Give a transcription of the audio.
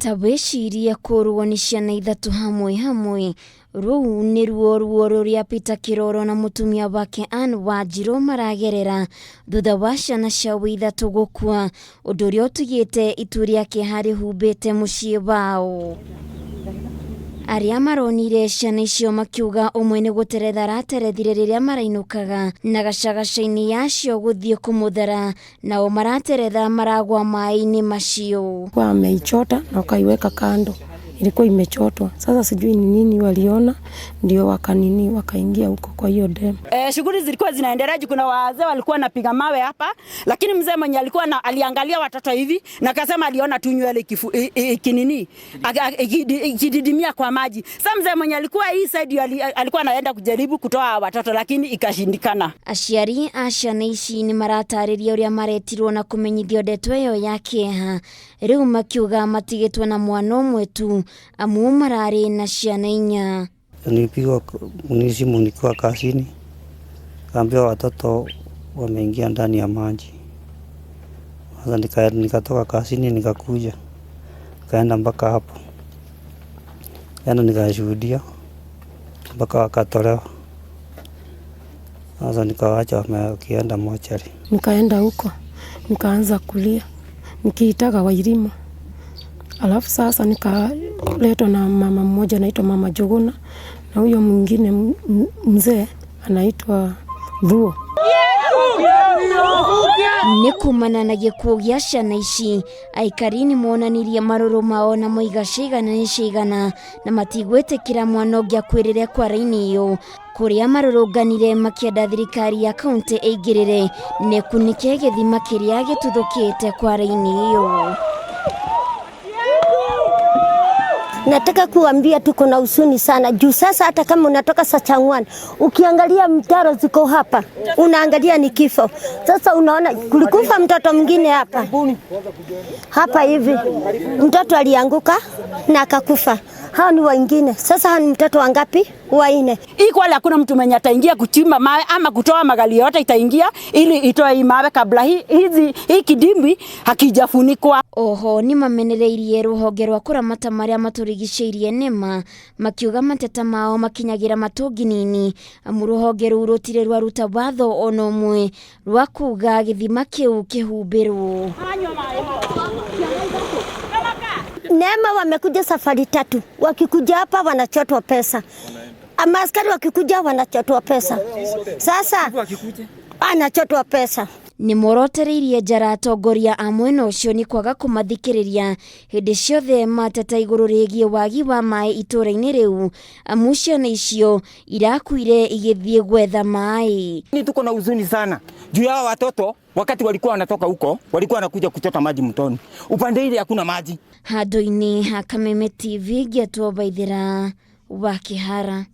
Ta wĩcirie kũrwo nĩ ciana ithatũ hamwe hamwe, rũu nĩruo ruo rũrĩa Peter Kĩroro na mũtumia wake Ann Wanjirũ maragerera thutha wa ciana ciao ithatũ gũkua, ũndũ ũrĩa ũtigĩte itu rĩa kĩeha rĩhumbĩte mũciĩ wao. Arĩa maronire ciana icio makiuga ũmwe nĩ gũteretha araterethire rĩrĩa marainũkaga na gacagaca-inĩ yacio gũthiĩ kũmũthara nao marateretha maragwa maĩ-inĩ macio. Kwa ameichota na wakaiweka kando, ilikuwa imechotwa. Sasa sijui ni nini waliona, ndio wakanini wakaingia huko kwa hiyo dam. Shughuli zilikuwa zinaendelea juu kuna wazee walikuwa wanapiga mawe hapa, lakini mzee mwenye alikuwa na, aliangalia watoto hivi na akasema aliona tu nywele ikinini ikididimia kwa maji. Sasa mzee mwenye alikuwa hii side alikuwa anaenda kujaribu kutoa watoto lakini ikashindikana. Aciari a ciana ici nĩ maratarĩria ũrĩa maretirwo na kũmenyithio ndeto ĩyo ya kĩeha, rĩu makiuga matigĩtwo na mwana ũmwe tu amu mararĩ na ciana inya. Nilipigwa simu nikiwa kazini, kaambiwa watoto wameingia ndani ya maji. Sasa nikatoka kazini nikakuja, nikaenda mpaka hapo, nikaenda nikashuhudia mpaka wakatolewa. Sasa nikawaacha wakienda mochari. Nikaenda huko nikaanza kulia nikiitaga Wairimu. Alafu sasa nikaletwa na mama mmoja anaitwa Mama Jogona na huyo mwingine mzee anaitwa Thuo. Nĩ kumana na gĩkuũ gĩa ciana ici, aikari nĩ monanirie marũrũ mao na moiga cigana nĩ cigana na matigwĩtĩkĩra mwana ũngĩ akuĩrĩre kwara-inĩ ĩyo, kũrĩa marũrũnganire makĩenda thirikari ya kaunti ĩingĩrĩre na ĩkunĩke gĩthima kĩrĩa gĩtuthũkĩte kwara-inĩ ĩyo. Nataka kuambia tuko na huzuni sana juu sasa, hata kama unatoka Sachangwan ukiangalia mtaro ziko hapa, unaangalia ni kifo. Sasa unaona kulikufa mtoto mwingine hapa hapa hivi, mtoto alianguka na akakufa. Hao ni wengine. Sasa hao ni mtoto wangapi? Wanne. Hii Kwale hakuna mtu mwenye ataingia kuchimba mawe ama kutoa magali yote itaingia ili itoe hii mawe kabla hii kidimbwi hakijafunikwa. Oho nĩ mamenereirie rũhonge rwa kũramata marĩa matũrigicĩirie NEMA makiuga mateta mao makinyagĩra matũngi-nini amu rũhonge rũu rũtirĩ rwaruta watho ona ũmwe rwa kuga gĩthima kĩu kĩhumbĩrwo. NEMA wamekuja safari tatu, wakikuja hapa wanachotwa pesa, maaskari wakikuja wanachotwa pesa, sasa anachotwa pesa. Nĩ morotereirie njara atongoria a mwena ũcio nĩ kwaga kũmathikĩrĩria hĩndĩ ciothe mateta igũrũ rĩgiĩ wagi wa maĩ itũũra-inĩ rĩu amu ciana icio irakuire igĩthiĩ gwetha maĩ. Ni tuko na huzuni sana juu ya watoto, wakati walikuwa wanatoka huko walikuwa wanakuja kuchota maji mtoni, upande ile hakuna maji. Handũ-inĩ ha Kameme TV ngĩatwo Waithera wa Kĩhara.